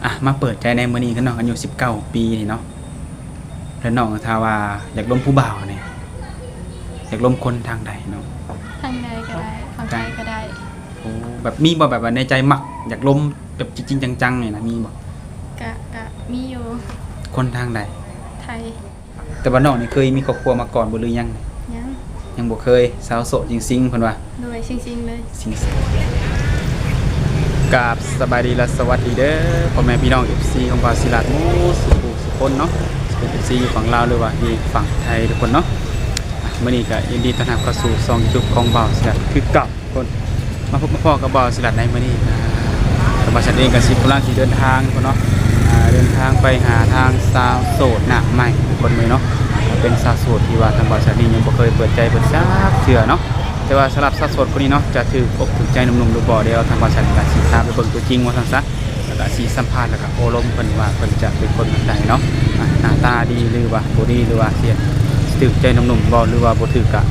ອ່ະ ມາເປີດໃຈໃນມື້ນີ້ກັນເນາະ ອາຍຸສິບເກົ້າປີນີ້ເນາະ. ແລ້ວນ້ອງຖ້າວ່າຢາກລົມຜູ້ບ່າວນີ້ ຢາກລົມຄົນທາງໃດເນາະ? ທາງໃດກໍໄດ້ ທາງໃດກໍໄດ້. ໂອ້ ແບບມີບໍ່ ແບບວ່າໃນໃຈມັກ ຢາກລົມແບບຈິງໆຈັງໆນີ້ນະ ມີບໍ່? ກະ ກະມີຢູ່. ຄົນທາງໃດ? ໄທ. ແຕ່ວ່ານ້ອງນີ້ເຄີຍມີຄອບຄົວມາກ່ອນບໍ່ ຫຼືຍັງ? ຍັງ. ຍັງບໍ່ເຄີຍ. ສາວໂສດຊິງໆ ເພິ່ນວ່າ. ໂດຍ ຊິງໆເລີຍ. ຊິງໆ. ກາບສະບາຍດີ ແລະ ສະຫວັດດີເດີ ພໍ່ແມ່ພີ່ນ້ອງ ເອັຟຊີ ຂອງບ່າວສີລັດໝົດສູ່ຜູ້ສູ່ຄົນເນາະ, ຊິເປັນ ເອັຟຊີ ຢູ່ຝັ່ງລາວ ຫຼືວ່າຢູ່ຝັ່ງໄທທຸກຄົນເນາະ. ມື້ນີ້ກໍຍິນດີຕ້ອນຮັບເຂົ້າສູ່ຊ່ອງຢູທູບຂອງບ່າວສີລັດຄືເກົ່າ. ຄົນມາພົບມາພໍ້ກັບບ່າວສີລັດໃນມື້ນີ້ ທາງບ່າວສີລັດເອງກໍຊິກຳລັງຊິເດີນທາງພຸ້ນເນາະ, ເດີນທາງໄປຫາທາງສາວໂສດໜ້າໃໝ່ຄົນໜຶ່ງເນາະ, ເປັນສາວໂສດທີ່ວ່າທາງບ່າວສີລັດນີ້ຍັງບໍ່ເຄີຍເປີດໃຈເພິ່ນຈັກເທື່ອເນາະ. ແຕ່ວ່າສຳລັບສາວໂສດຄົນນີ້ເນາະ ຈະຖືກອົກຖືກໃຈໜຸ່ມໆຫຼືບໍ່ ດຽວທາງບ່າວສີລັດກໍຊິພາໄປເບິ່ງຕົວຈິງວ່າຊັ້ນຊະ, ແລ້ວກໍຊິສຳພາດ ແລ້ວກໍໂອ້ລົມເພິ່ນວ່າເພິ່ນຈະເປັນຄົນແບບໃດເນາະ, ໜ້າຕາດີ ຫຼືວ່າບໍ່ດີ ຫຼືວ່າຊິຖືກໃຈໜຸ່ມໆບໍ່ ຫຼືວ່າບໍ່ຖືກ ກໍ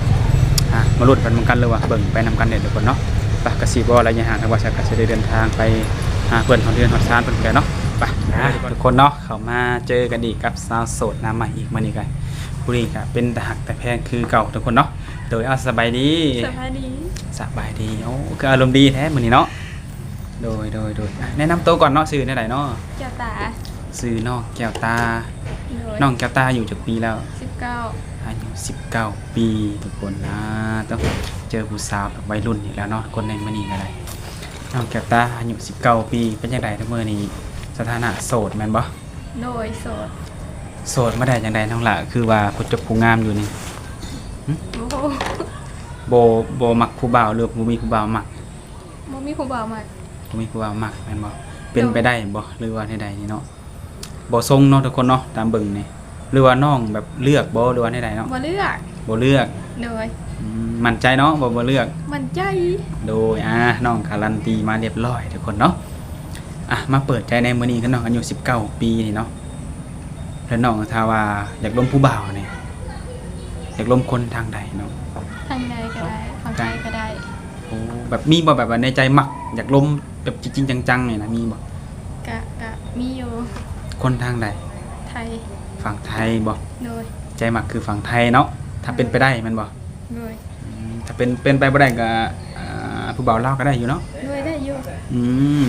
ມາລຸ້ນໄປນຳກັນ ຫຼືວ່າເບິ່ງໄປນຳກັນເດີທຸກຄົນເນາະ. ໄປ ກະຊິບໍ່ໄລຍະຫ່າງ ທາງບ່າວສາຍກະຊິໄດ້ເດີນທາງໄປຫາເພິ່ນ ຮອດເຮືອນຮອດຊານເພິ່ນແລ້ວເນາະ. ໄປ ອ່າ ທຸກຄົນເນາະ ເຂົ້າມາເຈີກັນອີກກັບສາວໂສດໜ້າໃໝ່ອີກ ມື້ນີ້ກໍຜູ້ນີ້ກໍເປັນຕາຮັກຕາແພງຄືເກົ່າທຸກຄົນເນາະ. ໂດຍ ເອົາ ສະບາຍດີ. ສະບາຍດີ. ສະບາຍດີ. ໂອ້ ຄືອາລົມດີແທ້ມື້ນີ້ເນາະ. ໂດຍ ໂດຍ ໂດຍ ແນະນຳໂຕກ່ອນເນາະ ຊື່ແນວໃດເນາະ? ແກ້ວຕາ. ຊື່ນ້ອງແກ້ວຕາ. ໂດຍ. ນ້ອງແກ້ວຕາອາຍຸຈັກປີແລ້ວ? ສິບເກົ້າ. ອາຍຸສິບເກົ້າປີທຸກຄົນ. ອ່າ ຕ້ອງເຈີຜູ້ສາວແບບໄວລຸ້ນອີກແລ້ວເນາະ ຄົນໃນມື້ນີ້ກໍໄດ້. ນ້ອງແກ້ວຕາອາຍຸສິບເກົ້າປີ ເປັນຈັ່ງໃດທຸກມື້ນີ້ ສະຖານະໂສດແມ່ນບໍ່? ໂດຍ ໂສດ. ໂສດມາໄດ້ຈັ່ງໃດນ້ອງຫຼ້າ ຄືວ່າຜູ້ຈົບຜູ້ງາມຢູ່ນີ້? ຫຶ? ໂອ້ໂຫ ບໍ່ ບໍ່ມັກຜູ້ບ່າວ ຫຼືບໍ່ມີຜູ້ບ່າວມັກ? ບໍ່ມີຜູ້ບ່າວມັກ. ບໍ່ມີຜູ້ບ່າວມັກແມ່ນບໍ່? ເປັນໄປໄດ້ບໍ່ ຫຼືວ່າແນວໃດນີ້ເນາະ? ບໍ່ຊົງເນາະທຸກຄົນເນາະ ຕາມເບິ່ງນີ້ ຫຼືວ່ານ້ອງແບບເລືອກບໍ່ ຫຼືວ່າແນວໃດເນາະ? ບໍ່ເລືອກ. ບໍ່ເລືອກ. ໂດຍ. ອືມ ໝັ້ນໃຈເນາະ ບໍ່ ບໍ່ເລືອກ. ໝັ້ນໃຈ. ໂດຍ ອ່າ ນ້ອງກາລັນຕີມາຮຽບຮ້ອຍທຸກຄົນເນາະ. ອ່ະ ມາເປີດໃຈໃນມື້ນີ້ກັນເນາະ ອາຍຸສິບເກົ້າປີນີ້ເນາະ. ແລ້ວນ້ອງຖ້າວ່າຢາກລົມຜູ້ບ່າວນີ້ ຢາກລົມຄົນທາງໃດເນາະ? ທາງໃດກໍໄດ້ ຝັ່ງໄທກໍໄດ້. ໂອ້ ແບບມີບໍ່ ແບບວ່າໃນໃຈມັກ ຢາກລົມແບບຈິງໆຈັງໆນີ້ນະ ມີບໍ່? ກະ ກະມີຢູ່. ຄົນທາງໃດ? ໄທ. ຝັ່ງໄທບໍ່? ໂດຍ. ໃຈມັກຄືຝັ່ງໄທເນາະ ຖ້າເປັນໄປໄດ້ແມ່ນບໍ່? ໂດຍ. ອືມ ຖ້າເປັນ ເປັນໄປບໍ່ໄດ້ກໍ ອ່າ ຜູ້ບ່າວລາວກໍໄດ້ຢູ່ເນາະ? ໂດຍ ໄດ້ຢູ່. ອືມ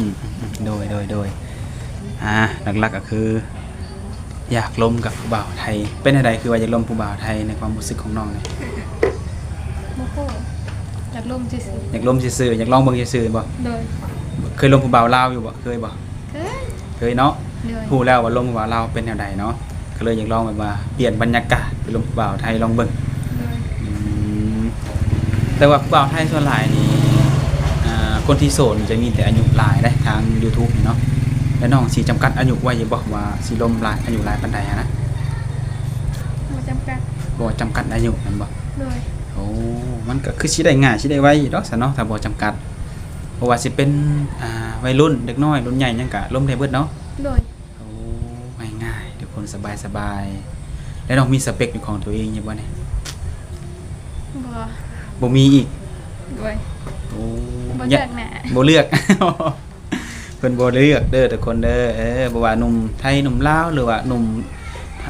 ໂດຍ ໂດຍ ໂດຍ. ອ່າ ຫຼັກໆກໍຄື ຢາກລົມກັບຜູ້ບ່າວໄທ. ເປັນແນວໃດຄືວ່າຢາກລົມຜູ້ບ່າວໄທ ໃນຄວາມຮູ້ສຶກຂອງນ້ອງນີ້? ບໍ່ຮູ້ ຢາກລົມຊື່ໆ. ຢາກລົມຊື່ໆ ຢາກລອງເບິ່ງຊື່ໆບໍ່? ໂດຍ. ເຄີຍລົມຜູ້ບ່າວລາວຢູ່ບໍ່? ເຄີຍບໍ່? ເຄີຍ. ເຄີຍເນາະ. ໂດຍ. ຮູ້ແລ້ວວ່າລົມຜູ້ບ່າວລາວເປັນແນວໃດເນາະ ກໍເລີຍຢາກລອງແບບວ່າປ່ຽນບັນຍາກາດ ໄປລົມຜູ້ບ່າວໄທລອງເບິ່ງ. ໂດຍ. ອືມ ແຕ່ວ່າຜູ້ບ່າວໄທສ່ວນຫຼາຍນີ້ ອ່າ ຄົນທີ່ໂສດຈະມີແຕ່ອາຍຸຫຼາຍເດ້ ທາງຢູທູບນີ້ເນາະ. ແລ້ວນ້ອງຊິຈຳກັດອາຍຸໄວ້ຢູ່ບໍ່ ວ່າຊິລົມຫຼາຍ ອາຍຸຫຼາຍປານໃດຫັ້ນນະ? ບໍ່ຈຳກັດ. ບໍ່ຈຳກັດອາຍຸແມ່ນບໍ່? ໂດຍ. ໂອ້ ມັນກໍຄືຊິໄດ້ງ່າຍ ຊິໄດ້ໄວຢູ່ດອກຊັ້ນເນາະ ຖ້າບໍ່ຈຳກັດ. ບໍ່ວ່າຊິເປັນ ອ່າ ໄວລຸ້ນ ເດັກນ້ອຍ ລຸ້ນໃຫຍ່ຫຍັງກະລົມໄດ້ເບິດເນາະ? ໂດຍ. ໂອ້ ງ່າຍໆ ທຸກຄົນ ສະບາຍໆ. ແລ້ວນ້ອງມີສະເປັກເປັນຂອງຕົວເອງຢູ່ບໍ່ນີ້? ບໍ່. ບໍ່ມີອີກ? ໂດຍ. ໂອ້ ບໍ່ເລືອກໜ້າ ບໍ່ເລືອກ. ເພິ່ນບໍ່ເລືອກເດີທຸກຄົນເດີ. ເອີ ບໍ່ວ່າໜຸ່ມໄທ ໜຸ່ມລາວ ຫຼືວ່າໜຸ່ມ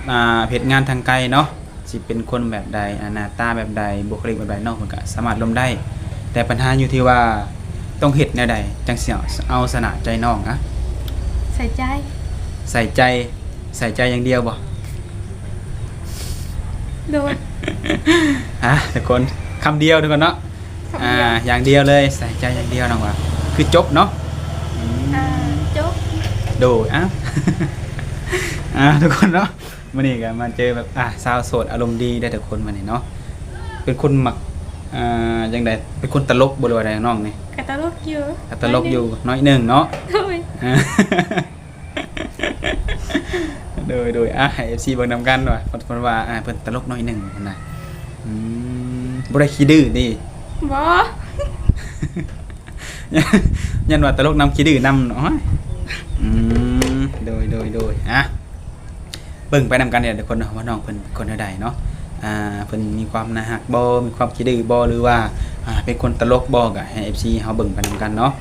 ອ່າ ເຮັດງານທາງໄກເນາະ ຊິເປັນຄົນແບບໃດ ອາ ໜ້າຕາແບບໃດ ບຸກຄະລິກແບບໃດ ນ້ອງເພິ່ນກະສາມາດລົມໄດ້. ແຕ່ບັນຫາຢູ່ທີ່ວ່າຕ້ອງເຮັດແນວໃດຈັ່ງຊິເອົາ ເອົາຊະນະໃຈນ້ອງອະ? ໃສ່ໃຈ. ໃສ່ໃຈ ໃສ່ໃຈຢ່າງດຽວບໍ່? ໂດຍ. ອ່ະ ທຸກຄົນ ຄຳດຽວທຸກຄົນເນາະ. ຄຳດຽວ. ອ່າ ຢ່າງດຽວເລີຍ ໃສ່ໃຈຢ່າງດຽວ ນ້ອງວ່າ ຄືຈົບເນາະ. ອ່າ ຈົບ. ໂດຍ. ອ່ະ ອ່າ ທຸກຄົນເນາະ ມື້ນີ້ກໍມາເຈີແບບ ອ່າ ສາວໂສດອາລົມດີເດ້ທຸກຄົນ ມື້ນີ້ເນາະ. ເປັນຄົນມັກ ອ່າ ຈັ່ງໃດ ເປັນຄົນຕະຫຼົກບໍ່ ຫຼືວ່າໃດນ້ອງນີ້? ກໍຕະຫຼົກຢູ່ ກໍຕະຫຼົກຢູ່ໜ້ອຍໜຶ່ງເນາະ. ໂດຍ. ໂດຍ ໂດຍ ອ່າ ໃຫ້ເອັຟຊີເບິ່ງນຳກັນວ່າ ເພິ່ນ ເພິ່ນວ່າ ອ່າ ເພິ່ນຕະຫຼົກໜ້ອຍໜຶ່ງຫັ້ນນະ. ອືມ ບໍ່ໄດ້ຂີ້ດື້ຕິ? ບໍ່. ຢ້ານວ່າຕະຫຼົກນຳຂີ້ດື້ນຳເນາະ. ອືມ ໂດຍ ໂດຍ ໂດຍ ອ່ະ ເບິ່ງໄປນຳກັນເດີທຸກຄົນເນາະ ວ່ານ້ອງເພິ່ນເປັນຄົນແນວໃດເນາະ. ອ່າ ເພິ່ນມີຄວາມໜ້າຮັກບໍ່ ມີຄວາມຂີ້ດື້ບໍ່ ຫຼືວ່າ ອ່າ ເປັນຄົນຕະຫຼົກບໍ່ ກໍໃຫ້ເອັຟຊີເຮົາເບິ່ງໄປນຳກັນເນາະ.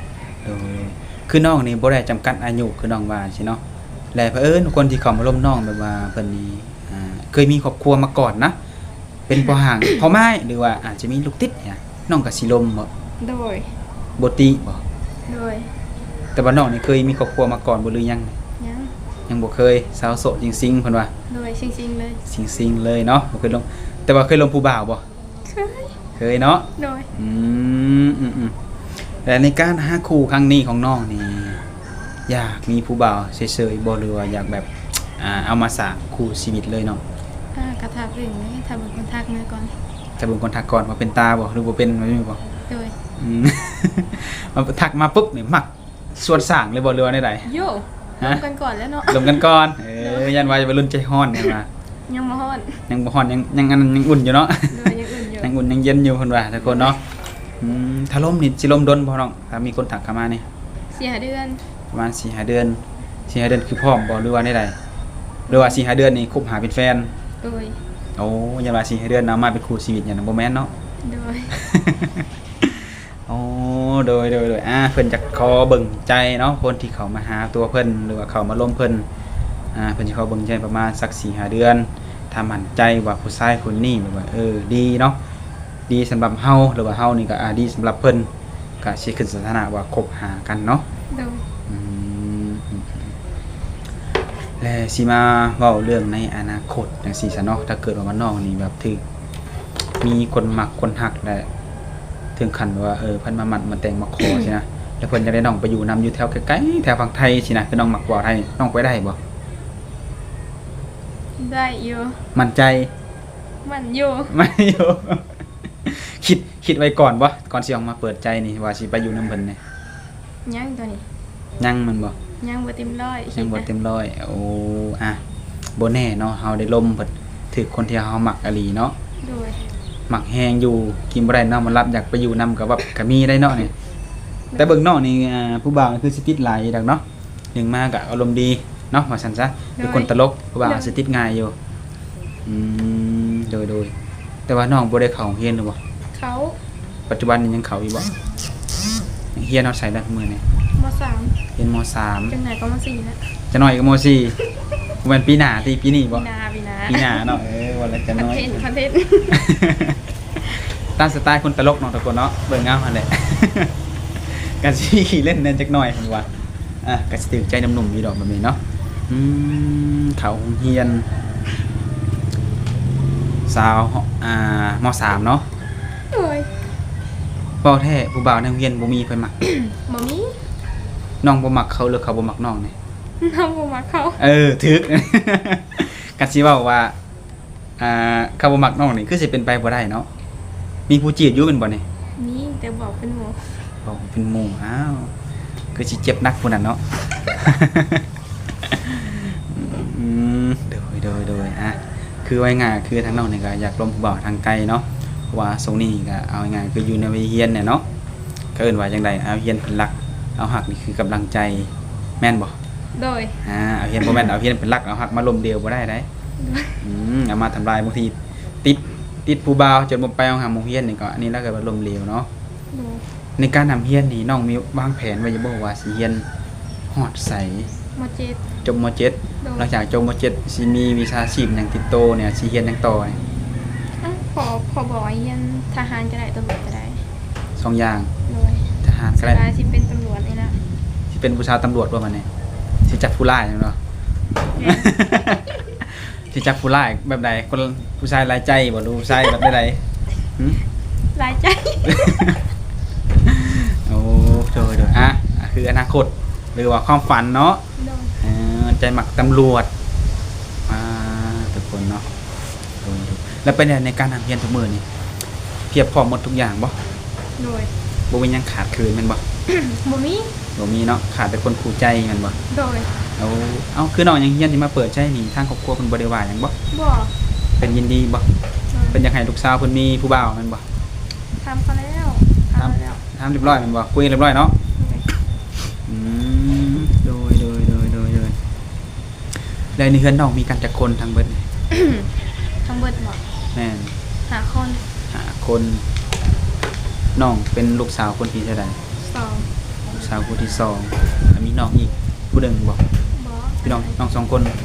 ໂດຍ. ຄືນ້ອງນີ້ບໍ່ໄດ້ຈຳກັດອາຍຸ ຄືນ້ອງວ່າຊີ້ເນາະ ແລະ ເຜີອິນຄົນທີ່ເຂົ້າມາລົມນ້ອງແບບວ່າເພິ່ນນີ້ ອ່າ ເຄີຍມີຄອບຄົວມາກ່ອນນະ ເປັນພໍ່ຮ້າງ ພໍ່ໝ້າຍ ຫຼືວ່າອາດຈະມີລູກຕິດຫຍັງ ນ້ອງກໍຊິລົມບໍ່? ໂດຍ ບໍ່ຕິບໍ່? ໂດຍ ແຕ່ວ່ານ້ອງນີ້ເຄີຍມີຄອບຄົວມາກ່ອນບໍ່ ຫຼືຍັງ? ຍັງ ຍັງບໍ່ເຄີຍ ສາວໂສດຊິງໆ ເພິ່ນວ່າ. ໂດຍ ຊິງໆ ເລີຍ ຊິງໆ ເລີຍເນາະ ບໍ່ເຄີຍລົມ ແຕ່ວ່າເຄີຍລົມຜູ້ບ່າວບໍ່? ເຄີຍ ເຄີຍເນາະ ໂດຍ ອືມ ອືມໆ ແລະ ໃນການຫາຄູ່ຄັ້ງນີ້ຂອງນ້ອງນີ້ ຢາກມີຜູ້ບ່າວເສີຍໆບໍ່ ຫຼືວ່າຢາກແບບ ອ່າ ເອົາມາສ້າງຄູ່ຊີວິດເລີຍເນາະ? ອ່າ ກໍຖ້າເບິ່ງເດ້ ຖ້າເບິ່ງຄົນທັກມາກ່ອນ ຖ້າເບິ່ງຄົນທັກກ່ອນວ່າເປັນຕາບໍ່ ຫຼືບໍ່ເປັນ ແບບນີ້ບໍ່? ໂດຍ ອືມ ມາທັກມາປຶບນີ້ມັກ ຊວນສ້າງເລີຍບໍ່ ຫຼືວ່າແນວໃດ? ໂຍ ຮະ? ລົມກັນກ່ອນແລ້ວເນາະ ລົມກັນກ່ອນ ເອີ ໂດຍ ຢ້ານວ່າໄວລຸ້ນໃຈຮ້ອນ ເພິ່ນວ່າ ຍັງບໍ່ຮ້ອນ ຍັງບໍ່ຮ້ອນ ຍັງ ຍັງອັນນັ້ນ ຍັງອຸ່ນຢູ່ເນາະ ໂດຍ ຍັງອຸ່ນຢູ່ ຍັງອຸ່ນຍັງເຢັນຢູ່ ເພິ່ນວ່າທຸກຄົນເນາະ ອືມ ຖ້າລົມນີ້ຊິລົມດົນບໍ່ນ້ອງ ຖ້າມີຄົນທັກເຂົ້າມານີ້? ສີ່ຫ້າເດືອນ ປະມານສີ່ຫ້າເດືອນ ສີ່ຫ້າເດືອນຄືພ້ອມບໍ່ ຫຼືວ່າແນວໃດ? ຫຼືວ່າສີ່ຫ້າເດືອນນີ້ຄົບຫາເປັນແຟນ? ໂດຍ ໂອ້ ຢ້ານວ່າສີ່ຫ້າເດືອນເອົາມາເປັນຄູ່ຊີວິດຫຍັງ ບໍ່ແມ່ນເນາະ ໂດຍ ໂອ້ ໂດຍ ໂດຍ ໂດຍ ອ່າ ເພິ່ນຈະຂໍເບິ່ງໃຈເນາະ ຄົນທີ່ເຂົ້າມາຫາຕົວເພິ່ນ ຫຼືວ່າເຂົ້າມາລົມເພິ່ນ ອ່າ ເພິ່ນຈະຂໍເບິ່ງໃຈປະມານສັກສີ່ຫ້າເດືອນ ຖ້າໝັ້ນໃຈວ່າຜູ້ຊາຍຄົນນີ້ແບບວ່າ ເອີ ດີເນາະ ດີສຳລັບເຮົາ ຫຼືວ່າເຮົານີ້ກໍ ອ່າ ດີສຳລັບເພິ່ນ ກໍຊິຂຶ້ນສະຖານະວ່າຄົບຫາກັນເນາະ ໂດຍ ອືມ ແລະ ຊິມາເວົ້າເລື່ອງໃນອະນາຄົດຈັ່ງຊີ້ຊະເນາະ ຖ້າເກີດວ່ານ້ອງນີ້ແບບຖືກ ມີຄົນມັກຄົນຮັກ ແລະ ເຖິງຂັ້ນແບບວ່າ ເອີ ເພິ່ນມາໝັ້ນມາແຕ່ງມາຂໍຊີ້ນະ ແລ້ວເພິ່ນຢາກໄດ້ນ້ອງໄປຢູ່ນຳຢູ່ແຖວໄກໆ ແຖວຝັ່ງໄທຊີ້ນະ ຄືນ້ອງມັກເວົ້າໄທ ນ້ອງໄປໄດ້ບໍ່? ໄດ້ຢູ່ ໝັ້ນໃຈ? ໝັ້ນຢູ່ ໝັ້ນຢູ່ ຄິດ ຄິດໄວ້ກ່ອນບໍ່ ກ່ອນຊິອອກມາເປີດໃຈນີ້ ວ່າຊິໄປຢູ່ນຳເພິ່ນນີ້? ຍັງຕົວນີ້ ຍັງແມ່ນບໍ່? ຍັງບໍ່ເຕັມຮ້ອຍ ຍັງບໍ່ເຕັມຮ້ອຍ ໂອ້ ອ່ະ ບໍ່ແນ່ເນາະ ເຮົາໄດ້ລົມເພິ່ນ ຖືກຄົນທີ່ເຮົາມັກອີ່ຫຼີເນາະ ໂດຍ ມັກແຮງຢູ່ ກິນບໍ່ໄດ້ນອນບໍ່ຫຼັບ ຢາກໄປຢູ່ນຳກໍແບບກໍມີໄດ໋ເນາະນີ້ ໂດຍ ແຕ່ເບິ່ງນ້ອງນີ້ ອ່າ ຜູ້ບ່າວນີ້ຄືຊິຕິດຫຼາຍຢູ່ດອກເນາະ ໜຶ່ງມາກໍອາລົມດີເນາະ ວ່າຊັ້ນຊະ ໂດຍ ເປັນຄົນຕະຫຼົກ ຜູ້ບ່າວ ໂດຍ ອາດຊິຕິດງ່າຍຢູ່ ອືມ ໂດຍ ໂດຍ ແຕ່ວ່ານ້ອງບໍ່ໄດ້ເຂົ້າໂຮງຮຽນຫຼືບໍ່? ເຂົ້າ ປັດຈຸບັນນີ້ຍັງເຂົ້າຢູ່ບໍ່? ຮຽນຮອດໃສແລ້ວມື້ນີ້? ມໍສາມ ຮຽນມໍສາມ ຈັກໜ້ອຍກໍມໍສີ່ແລ້ວ ຈັກໜ້ອຍກໍມໍສີ່ ບໍ່ແມ່ນປີໜ້າຕິ ປີນີ້ບໍ່? ປີໜ້າ ປີໜ້າ ປີໜ້າເນາະ ເອີ ວ່າແລ້ວຈັກໜ້ອຍ ຄອນເທັນ ຄອນເທັນ ຕາມສະໄຕລ໌ຄົນຕະຫຼົກເນາະທຸກຄົນເນາະ ເບິ່ງເອົາຫັ້ນແຫຼະ ກໍຊິຂີ້ເລ່ນແດ່ຈັກໜ້ອຍເພິ່ນວ່າ ອ່ະ ກໍຊິຖືກໃຈໜຸ່ມໆຢູ່ດອກແບບນີ້ເນາະ ອືມ ເຂົ້າໂຮງຮຽນ ສາວ ອ່າ ມໍສາມເນາະ ໂດຍ ເວົ້າແທ້ ຜູ້ບ່າວໃນໂຮງຮຽນບໍ່ມີໃຜມັກ? ບໍ່ມີ ນ້ອງບໍ່ມັກເຂົາ ຫຼືເຂົາບໍ່ມັກນ້ອງນີ້? ນ້ອງບໍ່ມັກເຂົາ ເອີ ຖືກ ຄັນຊິເວົ້າວ່າ ອ່າ ເຂົາບໍ່ມັກນ້ອງນີ້ ຄືຊິເປັນໄປບໍ່ໄດ້ເນາະ ມີຜູ້ຈີບຢູ່ແມ່ນບໍ່ນີ້? ມີ ແຕ່ບອກເປັນໝູ່ ບອກເປັນໝູ່ ອ້າວ ຄືຊິເຈັບໜັກຜູ້ນັ້ນເນາະ ອືມ ໂດຍ ໂດຍ ໂດຍ ອ່ະ ຄືວ່າງ່າຍໆ ຄືທາງນ້ອງນີ້ກໍຢາກລົມຜູ້ບ່າວທາງໄກເນາະ ເພາະວ່າຊ່ວງນີ້ກໍເອົາງ່າຍໆ ຄືຢູ່ໃນວັຍຮຽນແຫຼະເນາະ ເຂົາເອີ້ນວ່າຈັ່ງໃດ ເອົາຮຽນເປັນຫຼັກ ເອົາຮັກນີ້ຄືກຳລັງໃຈ ແມ່ນບໍ່? ໂດຍ ອ່າ ເອົາຮຽນ ບໍ່ແມ່ນເອົາຮຽນເປັນຫຼັກ ເອົາຮັກມາລົ້ມເຫຼວບໍ່ໄດ້ໃດ ອືມ ເອົາມາທຳລາຍ ບາງທີຕິດ ຕິດຜູ້ບ່າວຈົນບໍ່ໄປໂຮງຮ່ຳໂຮງຮຽນນີ້ກໍ ອັນນີ້ລະກໍວ່າລົ້ມເຫຼວເນາະ ໂດຍ ໃນການຮ່ຳຮຽນນີ້ ນ້ອງມີວາງແຜນໄວ້ຢູ່ບໍ່ວ່າຊິຮຽນຮອດໃສ? ມໍເຈັດ ຈົບມໍເຈັດ ໂດຍ ຫຼັງຈາກຈົບມໍເຈັດຊິມີວິຊາຊີບຫຍັງຕິດໂຕແດ່ ຊິຮຽນຫຍັງຕໍ່ນີ້? ອ້າວ ພໍ່ ພໍ່ບອກໃຫ້ຮຽນທະຫານກໍໄດ້ ຕຳຫຼວດກໍໄດ້ ສອງຢ່າງ ໂດຍ ທະຫານກໍໄດ້ ສ່ວນຫຼາຍຊິເປັນຕຳຫຼວດນີ້ລະ ຊິເປັນຜູ້ຊາຍຕຳຫຼວດບໍ່ບັດນີ້ ຊິຈັບຜູ້ຮ້າຍແມ່ນບໍ່? ແມ່ນ ຊິຈັບຜູ້ຮ້າຍແບບໃດ? ຄົນ ຜູ້ຊາຍຫຼາຍໃຈບໍ່ ຫຼືຜູ້ຊາຍແບບໃດ? ຫື? ຫຼາຍໃຈ ໂອ້ ໂດຍໆ ອ່ະ ຄືອະນາຄົດ ຫຼືວ່າຄວາມຝັນເນາະ ໂດຍ ເອີ ໃຈມັກຕຳຫຼວດ ອ່າ ທຸກຄົນເນາະ ໂດຍໆ ແລ້ວເປັນໃດໃນການຮ່ຳຮຽນທຸກມື້ນີ້ ພຽບພ້ອມໝົດທຸກຢ່າງບໍ່? ໂດຍ ບໍ່ມີຫຍັງຂາດເຂີນແມ່ນບໍ່? ບໍ່ມີ ບໍ່ມີເນາະ ຂາດແຕ່ຄົນຄູ່ໃຈແມ່ນບໍ່? ໂດຍ ໂອ້ ເອົ້າ ຄືນ້ອງຍັງຮຽນນີ້ ມາເປີດໃຈນີ້ ທາງຄອບຄົວເພິ່ນບໍ່ໄດ້ວ່າຫຍັງບໍ່? ບໍ່ ເພິ່ນຍິນດີບໍ່? ໂດຍ ເພິ່ນຢາກໃຫ້ລູກສາວເພິ່ນມີຜູ້ບ່າວແມ່ນບໍ່? ຖາມເຂົາແລ້ວ ຖາມ ຖາມແລ້ວ ຖາມຮຽບຮ້ອຍແມ່ນບໍ່? ຄຸຍຮຽບຮ້ອຍເນາະ ໂດຍ ອືມ ໂດຍໆ ແລ້ວໃນເຮືອນນ້ອງມີກັນຈັກຄົນທັງເບິດນີ້? ທັງເບິດບໍ່? ແມ່ນ ຫ້າຄົນ ຫ້າຄົນ ນ້ອງເປັນລູກສາວຄົນທີເທົ່າໃດ? ສອງ ສາວຜູ້ທີສອງ ແລ້ວມີນ້ອງອີກຜູ້ໜຶ່ງບໍ່? ບໍ່ ພີ່ນ້ອງ ນ້ອງສອງຄົນ ເ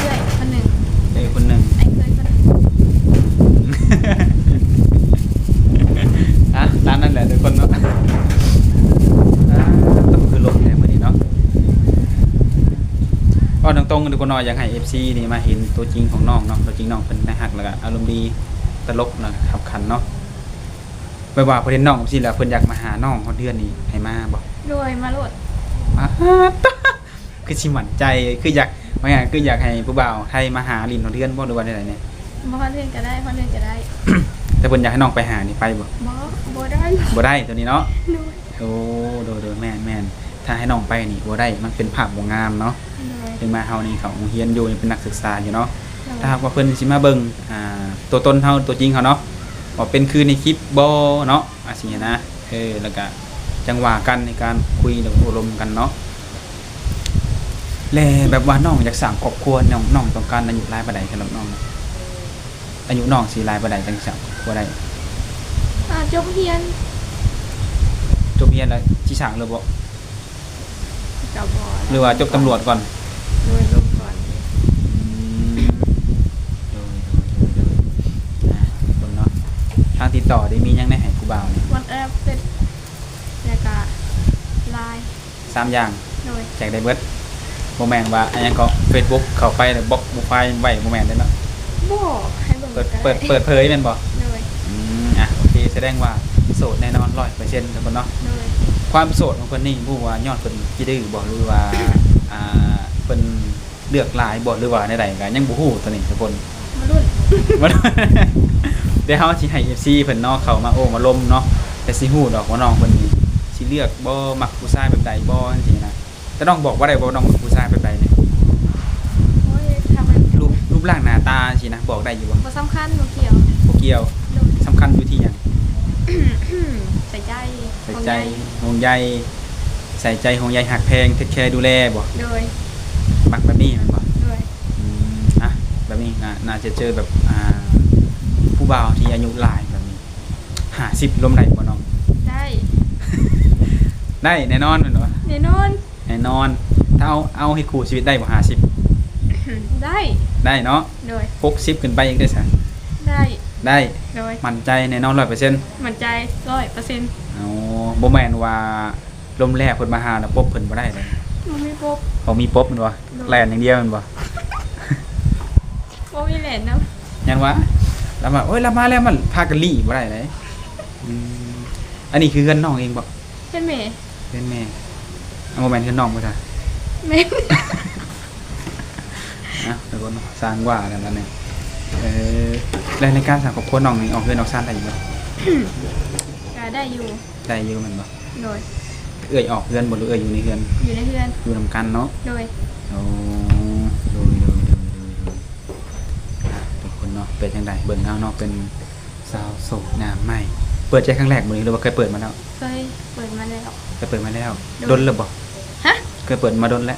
ອື້ອຍຄົນໜຶ່ງ ເອື້ອຍຄົນໜຶ່ງ ອ້າຍເຂີຍຄົນໜຶ່ງ ອ່ະ ຕາມນັ້ນແຫຼະທຸກຄົນເນາະ. ອ່າ ຕ້ອງຄືລົມແທ້ມື້ນີ້ເນາະ. ເວົ້າຕົງໆ ທຸກຄົນເນາະ ຢາກໃຫ້ເອັຟຊີນີ້ມາເຫັນຕົວຈິງຂອງນ້ອງເນາະ. ຕົວຈິງນ້ອງເພິ່ນໜ້າຮັກ ແລ້ວກະອາລົມດີ ຕະຫຼົກ ແລ້ວກະຂັບຂັນເນາະ. ແບບວ່າເພິ່ນເຫັນນ້ອງຈັ່ງຊີ້ແລ້ວ ເພິ່ນຢາກມາຫານ້ອງຮອດເຮືອນນີ້ ໃຫ້ມາບໍ່? ໂດຍ ມາໂລດ. ປາດ ຄືຊິໝັ້ນໃຈ ຄືຢາກ ວ່າຫຍັງ ຄືຢາກໃຫ້ຜູ້ບ່າວໄທມາຫາຫຼິ້ນຮອດເຮືອນບໍ່ ຫຼືວ່າແນວໃດແດ່? ມາຮອດເຮືອນກໍໄດ້ ຮອດເຮືອນກໍໄດ້. ແຕ່ເພິ່ນຢາກໃຫ້ນ້ອງໄປຫານີ້ ໄປບໍ່? ບໍ່ ບໍ່ໄດ້ ບໍ່ໄດ້ຕົວນີ້ເນາະ. ໂດຍ ໂອ້ ໂດຍໆ ແມ່ນໆ ຖ້າໃຫ້ນ້ອງໄປນີ້ບໍ່ໄດ້ ມັນເປັນພາບບໍ່ງາມເນາະ. ໂດຍ ເຖິງມາເຮົານີ້ເຂົ້າໂຮງຮຽນຢູ່ ຍັງເປັນນັກສຶກສາຢູ່ເນາະ. ໂດຍ ຖ້າຫາກວ່າເພິ່ນຊິມາເບິ່ງ ອ່າ ຕົວຕົນເຮົາ ຕົວຈິງເຮົາເນາະ ວ່າເປັນຄືໃນຄລິບບໍ່ເນາະ ອາ ຊີ້ນະ. ເອີ ແລ້ວກະຈັ່ງວ່າກັນໃນການຄຸຍ ແລ້ວໂອ້ລົມກັນເນາະ. ແລະ ແບບວ່ານ້ອງຢາກສ້າງຄອບຄົວ ນ້ອງ ນ້ອງຕ້ອງການອາຍຸຫຼາຍປານໃດສຳລັບນ້ອງ? ອາຍຸນ້ອງຊິຫຼາຍປານໃດ ຈັ່ງຊິສ້າງຄອບຄົວໄດ້? ອ່າ ຈົບຮຽນ ຈົບຮຽນແລ້ວຊິສ້າງເລີຍບໍ່? ກໍບໍ່ ຫຼືວ່າຈົບຕຳຫຼວດກ່ອນ? ໂດຍ ລົມກ່ອນ. ອືມ ໂດຍໆໆໆ ອ່າ ຄົນເນາະ ທາງຕິດຕໍ່ໄດ້ມີຫຍັງແດ່ໃຫ້ຜູ້ບ່າວນີ້? ວັອດແອັບ ເຟສ ແລ້ວກະລາຍ ສາມຢ່າງ. ໂດຍ ແຈກໄດ້ເບິດ ບໍ່ແມ່ນວ່າອັນຫຍັງເກາະ ເຟສບຸກເຂົ້າໄປແລ້ວບລັອກໂປຣໄຟລ໌ໄວ້ ບໍ່ແມ່ນເດ້ເນາະ. ບໍ່ ໃຫ້ເບິ່ງ ເປີດ ກໍໄດ້ ເປີດ ເປີດເຜີຍແມ່ນບໍ່? ໂດຍ ອືມ ອ່ະ ໂອເຄ ສະແດງວ່າໂສດແນ່ນອນ ຮ້ອຍເປີເຊັນ ທຸກຄົນເນາະ. ໂດຍ ຄວາມໂສດຂອງເພິ່ນນີ້ ບໍ່ຮູ້ວ່າຍ້ອນເພິ່ນຂີ້ດື້ບໍ່ ຫຼືວ່າ ອ່າ ເພິ່ນເລືອກຫຼາຍບໍ່ ຫຼືວ່າແນວໃດ ກໍຍັງບໍ່ຮູ້ຕົວນີ້ທຸກຄົນ. ມາລຸ້ນ ມາລຸ້ນ ດຽວເຮົາຊິໃຫ້ເອັຟຊີເພິ່ນເນາະ ເຂົ້າມາໂອ້ມາລົມເນາະ ແຕ່ຊິຮູ້ດອກວ່ານ້ອງເພິ່ນນີ້ຊິເລືອກບໍ່ ມັກຜູ້ຊາຍແບບໃດບໍ່ ຈັ່ງຊີ້ນະ. ແຕ່ນ້ອງບອກບໍ່ໄດ້ບໍ່ ນ້ອງມັກຜູ້ຊາຍແບບໃດນີ້? ໂອ້ຍ ຖ້າມັນ ຮູບ ຮູບຮ່າງໜ້າຕາຊີ້ນະ ບອກໄດ້ຢູ່ບໍ່? ບໍ່ສຳຄັນ ບໍ່ກ່ຽວ ບໍ່ກ່ຽວ. ໂດຍ ສຳຄັນຢູ່ທີ່ຫຍັງ? ໃສ່ໃຈ ໃສ່ໃຈ ຫ່ວງໃຍ ຫ່ວງໃຍ ໃສ່ໃຈ ຫ່ວງໃຍ ຮັກແພງ ເທກແຄ ດູແລບໍ່? ໂດຍ ມັກແບບນີ້ແມ່ນບໍ່? ໂດຍ ອືມ ອ່ະ ແບບນີ້ໜ້າ ໜ້າຈະເຈີແບບ ອ່າ ຜູ້ບ່າວທີ່ອາຍຸຫຼາຍແບບນີ້ ຫ້າສິບລົມໄດ້ບໍ່ນ້ອງ? ໄດ້ ໄດ້ແນ່ນອນແມ່ນບໍ່? ແນ່ນອນ ແນ່ນອນ. ຖ້າເອົາ ເອົາໃຫ້ຄູ່ຊີວິດໄດ້ບໍ່ ຫ້າສິບ? ໄດ້ ໄດ້ເນາະ. ໂດຍ ຫົກສິບຂຶ້ນໄປອີກເດ້ຊະ? ໄດ້ ໄດ້. ໂດຍ ໝັ້ນໃຈແນ່ນອນ ຮ້ອຍເປີເຊັນ? ໝັ້ນໃຈ ຮ້ອຍເປີເຊັນ. ໂອ້ ບໍ່ແມ່ນວ່າລົມແລ້ວເພິ່ນມາຫາແລ້ວປົບເພິ່ນບໍ່ໄດ້ເດ້? ບໍ່ມີປົບ ບໍ່ມີປົບແມ່ນບໍ່? ໂດຍ ແລ່ນຢ່າງດຽວແມ່ນບໍ່? ບໍ່ມີແລ່ນນຳ. ຍັງວ່າ ລາວວ່າ ໂອ້ຍ ລາວມາແລ້ວ ມັນພາກັນລີ້ບໍ່ໄດ້ເດ້. ອືມ ອັນນີ້ຄືເຮືອນນ້ອງເອງບໍ່? ເຮືອນແມ່ ເຮືອນແມ່. ເອົາ ບໍ່ແມ່ນເຮືອນນ້ອງບໍ່ຊະ? ແມ່ນ. ເອົາ ທຸກຄົນ ຊ່າງວ່າກັນລະນີ້. ເອີ ແລ້ວໃນການສ້າງຄອບຄົວນ້ອງນີ້ ອອກເຮືອນອອກຊານໄດ້ຢູ່ບໍ່? ກໍໄດ້ຢູ່ ໄດ້ຢູ່ແມ່ນບໍ່? ໂດຍ ເອື້ອຍອອກເຮືອນບໍ່ ຫຼືເອື້ອຍຢູ່ໃນເຮືອນ? ຢູ່ໃນເຮືອນ ຢູ່ນຳກັນເນາະ. ໂດຍ ໂອ້ ໂດຍ ໂດຍ ອ່ະ ທຸກຄົນເນາະ ເປັນຈັ່ງໃດ ເບິ່ງເອົາເນາະ ເປັນ ສາວໂສດໜ້າໃໝ່ ເປີດໃຈຄັ້ງແລກບໍ່ນີ້ ຫຼືວ່າເຄີຍເປີດມາແລ້ວ? ເຄີຍເປີດມາແລ້ວ ເຄີຍເປີດມາແລ້ວ. ໂດຍ ດົນແລ້ວບໍ່? ຮະ? ເຄີຍເປີດມາດົນແລ້ວ?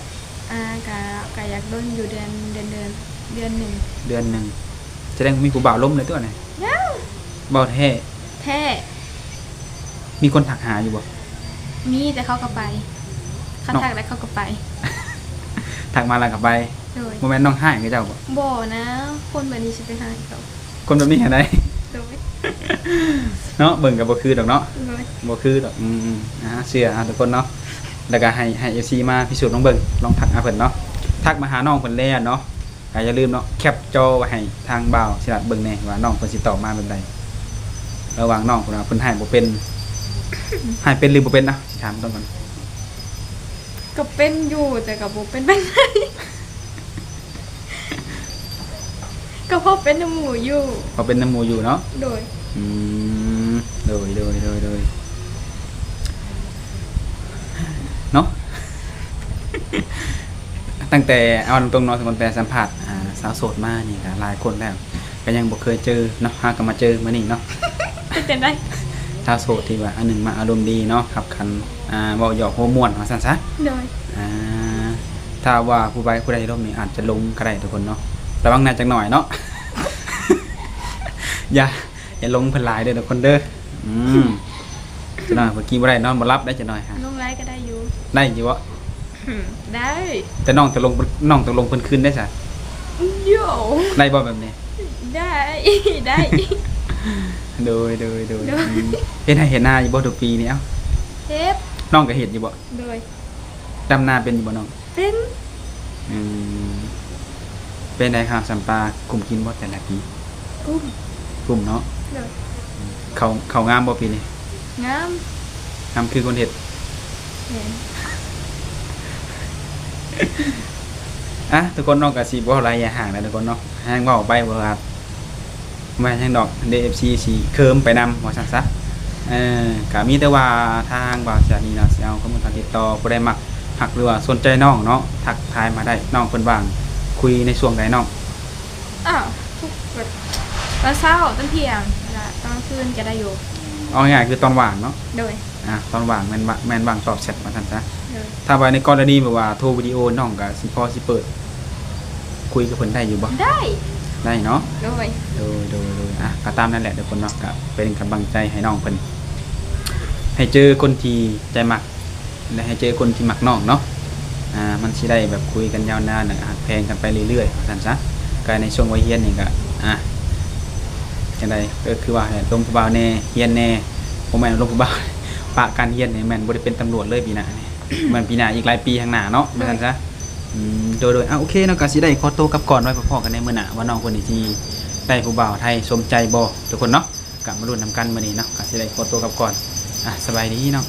ອ່າ ກະ ກະຢາກດົນຢູ່ ເດືອນ ເດືອນ ເດືອນ ເດືອນໜຶ່ງ ເດືອນໜຶ່ງ. ສະແດງວ່າມີຜູ້ບ່າວລົມແລ້ວຕົວະນີ້? ຍັງ. ເວົ້າແທ້? ແທ້. ມີຄົນທັກຫາຢູ່ບໍ່? ມີ ແຕ່ເຂົາກໍໄປ ເຂົາທັກແລ້ວເຂົາກໍໄປ. ທັກມາແລ້ວກໍໄປ. ໂດຍ ບໍ່ແມ່ນນ້ອງຮ້າຍຄືເຈົ້າບໍ່? ບໍ່ນະ ຄົນແບບນີ້ຊິໄປຮ້າຍເຂົາ. ຄົນແບບນີ້ຫັ້ນໃດ໋ ໂດຍ ເນາະ ເບິ່ງກໍບໍ່ຄືດອກເນາະ. ໂດຍ ບໍ່ຄືດອກ. ອືມໆ ອ່າ ເຊື່ອເຮົາທຸກຄົນເນາະ. ແລ້ວກໍໃຫ້ ໃຫ້ເອັຟຊີມາພິສູດລອງເບິ່ງ ລອງທັກຫາເພິ່ນເນາະ ທັກມາຫານ້ອງເພິ່ນແລ້ວເນາະ. ກໍຢ່າລືມເນາະ ແຄປຈໍໄວ້ໃຫ້ທາງບ່າວສີລັດເບິ່ງແດ່ວ່ານ້ອງເພິ່ນຊິຕອບມາແບບໃດ ລະຫວ່າງນ້ອງເພິ່ນວ່າເພິ່ນຮ້າຍບໍ່ເປັນ ຮ້າຍເປັນຫຼືບໍ່ເປັນນະ ຊິຖາມກ່ອນ. ກໍເປັນຢູ່ ແຕ່ກໍບໍ່ເປັນປານໃດ. ກໍພໍເປັນນຳໝູ່ຢູ່ ພໍເປັນນຳໝູ່ຢູ່ເນາະ. ໂດຍ ອືມ ໂດຍ ໂດຍ ໂດຍ ໂດຍ ເນາະ. ຕັ້ງແຕ່ ເອົາຕົງໆເນາະ ຕັ້ງແຕ່ສຳພາດ ອ່າ ສາວໂສດມານີ້ກໍຫຼາຍຄົນແລ້ວ ກໍຍັງບໍ່ເຄີຍເຈີເນາະ ຫາກໍມາເຈີມື້ນີ້ເນາະ. ເປັນຈັ່ງໃດ? ສາວໂສດທີ່ວ່າອັນໜຶ່ງມາອາລົມດີເນາະ ຂັບຂັນ ອ່າ ເວົ້າຫຍອກຫົວມ່ວນວ່າຊັ້ນຊະ. ໂດຍ ອ່າ ຖ້າວ່າຜູ້ໃດ ຜູ້ໃດລົມນີ້ອາດຈະຫຼົງກໍໄດ້ທຸກຄົນເນາະ ລະວັງແດ່ຈັກໜ້ອຍເນາະ. ຢ່າ ຢ່າຫຼົງເພິ່ນຫຼາຍເດີທຸກຄົນເດີ. ອືມ ຈັກໜ້ອຍເພິ່ນກິນບໍ່ໄດ້ນອນບໍ່ຫຼັບໄດ໋ ຈັກໜ້ອຍຫາ. ລົງໄລກໍໄດ້ຢູ່ ໄດ້ຢູ່ບໍ່? ໄດ້ ແຕ່ນ້ອງຕະລົງ ນ້ອງຕະລົງເພິ່ນຄືນໄດ້ຊະ. ໂຢ ໄດ້ບໍ່ແບບນີ້? ໄດ້ ໄດ້ ໂດຍ ໂດຍ ໂດຍ ໂດຍ ອືມ ເຮັດໄຮ່ເຮັດນາຢູ່ບໍ່ທຸກປີນີ້? ເອົ້າ ເຮັດ ນ້ອງກໍເຮັດຢູ່ບໍ່? ໂດຍ ດຳນາເປັນຢູ່ບໍ່ນ້ອງ? ເປັນ ອືມ ເປັນໃດຄ່າສຳປາ ກຸ້ມກິນບໍ່ແຕ່ລະປີ? ກຸ້ມ ກຸ້ມເນາະ. ໂດຍ ເຂົ້າ ເຂົ້າງາມບໍ່ປີນີ້? ງາມ ງາມຄືຄົນເຮັດ. ແມ່ນ ອ່ະ ທຸກຄົນເນາະ ກໍຊິບໍ່ຫຼາຍຢ່າຫ່າງແລ້ວທຸກຄົນເນາະ ແຮງເວົ້າໄປບໍ່ວ່າ ບໍ່ແມ່ນຫຍັງດອກເດ້ ເອັຟຊີ ຊິເຄີມໄປນຳວ່າຊັ້ນຊະ. ເອີ ກໍມີແຕ່ວ່າທາງບ່າວສຽງນີ້ເນາະ ຊິເອົາຂໍ້ມູນການຕິດຕໍ່ ຜູ້ໃດມັກຮັກ ຫຼືວ່າສົນໃຈນ້ອງເນາະ ທັກທາຍມາໄດ້. ນ້ອງເພິ່ນວ່າງຄຸຍໃນຊ່ວງໃດນ້ອງ? ອ້າວ ທຸກ ແບບຕອນເຊົ້າ ຕອນທ່ຽງ ແລ້ວກໍຕອນກາງຄືນກໍໄດ້ຢູ່. ເອົາງ່າຍໆ ຄືຕອນວ່າງເນາະ. ໂດຍ ອ່າ ຕອນວ່າງແມ່ນວ່າ ແມ່ນວ່າງຕອບແຊັດວ່າຊັ້ນຊະ. ໂດຍ ຖ້າວ່າໃນກໍລະນີແບບວ່າໂທວິດີໂອ ນ້ອງກໍຊິພໍຊິເປີດຄຸຍກັບເພິ່ນໄດ້ຢູ່ບໍ່? ໄດ້ ໄດ້ເນາະ. ໂດຍ ໂດຍ ໂດຍ ໂດຍ ອ່ະ ກໍຕາມນັ້ນແຫຼະທຸກຄົນເນາະ ກໍເປັນກຳລັງໃຈໃຫ້ນ້ອງເພິ່ນ ໃຫ້ເຈີຄົນທີ່ໃຈມັກ ແລະ ໃຫ້ເຈີຄົນທີ່ມັກນ້ອງເນາະ. ອ່າ ມັນຊິໄດ້ແບບຄຸຍກັນຍາວນານ ແລະ ຮັກແພງກັນໄປເລື້ອຍໆ ວ່າຊັ້ນຊະ. ກໍໃນຊ່ວງໄວຮຽນນີ້ກໍ ອ່າ ຈັ່ງໃດ ກໍຄືວ່າແຫຼະ ລົມຜູ້ບ່າວແດ່ ຮຽນແດ່ ບໍ່ແມ່ນລົມຜູ້ບ່າວ ປະການຮຽນນີ້ແມ່ນບໍ່ໄດ້ເປັນຕຳຫຼວດເລີຍປີໜ້ານີ້ ແມ່ນປີໜ້າ ອີກຫຼາຍປີຂ້າງໜ້າເນາະ ວ່າຊັ້ນຊະ. ອືມ ໂດຍໆ ອ່າ ໂອເຄເນາະ ກໍຊິໄດ້ຂໍໂຕກັບກ່ອນ ໄວ້ພໍ້ກັນໃນມື້ໜ້າ ວ່ານ້ອງເພິ່ນນີ້ຊິໄດ້ຜູ້ບ່າວໄທສົມໃຈບໍ່ ທຸກຄົນເນາະ. ກໍມາລຸ້ນນຳກັນມື້ນີ້ເນາະ ກໍຊິໄດ້ຂໍໂຕກັບກ່ອນ. ອ່ະ ສະບາຍດີເນາະ.